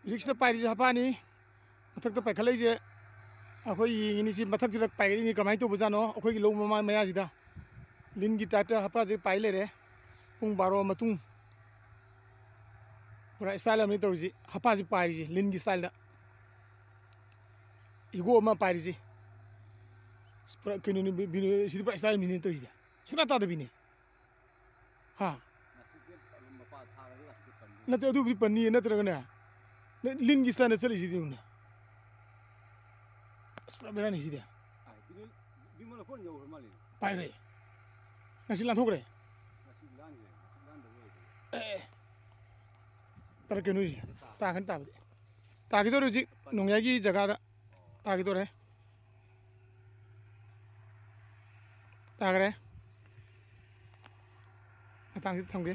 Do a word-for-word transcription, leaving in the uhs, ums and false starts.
ꯍꯧꯖꯤꯛꯁꯤꯗ ꯄꯥꯏꯔꯤꯁꯦ ꯍꯥꯄꯥꯅꯤ꯫ ꯃꯊꯛꯇ ꯄꯥꯏꯈꯠꯂꯛꯏꯁꯦ ꯑꯩꯈꯣꯏ ꯌꯦꯡꯉꯤꯅꯤ꯫ ꯁꯤ ꯃꯊꯛꯁꯤꯗ ꯄꯥꯏꯈꯠꯂꯤꯅꯤ꯫ ꯀꯃꯥꯏꯅ ꯇꯧꯕꯖꯥꯠꯅꯣ? ꯑꯩꯈꯣꯏꯒꯤ ꯂꯧ ꯃꯃꯥꯏ ꯃꯌꯥꯁꯤꯗ ꯂꯤꯟꯒꯤ ꯇꯥꯏꯞꯇ ꯍꯥꯄꯥꯁꯦ ꯄꯥꯏ ꯂꯩꯔꯦ꯫ ꯄꯨꯡ ꯕꯥꯔꯣ ꯃꯇꯨꯡ꯫ ꯄꯨꯔꯥ ꯏꯁꯇꯥꯏꯜ ꯑꯃꯅꯤ ꯇꯧꯔꯤꯁꯤ꯫ ꯍꯥꯄꯥꯁꯤ ꯄꯥꯏꯔꯤꯁꯤ ꯂꯤꯟꯒꯤ ꯏꯁꯇꯥꯏꯜꯗ꯫ ꯏꯒꯣ ꯑꯃ ꯄꯥꯏꯔꯤꯁꯤ꯫ ꯑꯁ, ꯄꯨꯔꯥ ꯀꯩꯅꯣꯅꯤ, ꯕꯤ-, ꯕꯤ-, ꯁꯤꯗꯤ ꯄꯨꯔꯥ ꯏꯁꯇꯥꯏꯜ ꯑꯃꯅꯤ ꯇꯧꯔꯤꯁꯤꯗꯤ꯫ ꯁꯨꯡꯇꯥ ꯇꯥꯗꯕꯤꯅꯤ꯫ ꯍꯥ? ꯅꯠꯇꯦ, ꯑꯗꯨꯕꯨꯗꯤ ꯄꯟꯅꯤꯌꯦ ꯅꯠꯇ꯭ꯔꯒꯅꯦ꯫ ꯅ-, ꯂꯤꯟꯒꯤ ꯏꯁꯇꯥꯏꯜꯗ ꯆꯠꯂꯤꯁꯤꯗꯤ ꯌꯦꯡꯉꯨꯅꯦ꯫ ꯑꯁ, ꯄꯨꯔꯥ ꯕꯦꯔꯥꯅꯤ ꯁꯤꯗꯤ꯫ ꯄꯥꯏꯔꯦ꯫ ꯉꯁꯤ ꯂꯥꯟꯊꯣꯛꯈ꯭ꯔꯦ꯫ ꯑꯦ, ꯑꯦ꯫ ꯇꯥꯔꯛꯀꯅꯨ ꯁꯤ꯫ ꯇꯥꯒꯅꯤ ꯇꯥꯕꯗꯤ꯫ ꯇꯥꯈꯤꯗꯧꯔꯦ ꯍꯧꯖꯤꯛ ꯅꯣꯡꯌꯥꯏꯒꯤ ꯖꯒꯥꯗ꯫ ꯇꯥꯈꯤꯗꯧꯔꯦ꯫ ꯇꯥꯈ꯭ꯔꯦ꯫ ꯃꯇꯥꯡꯁꯤꯗ ꯊꯝꯒꯦ꯫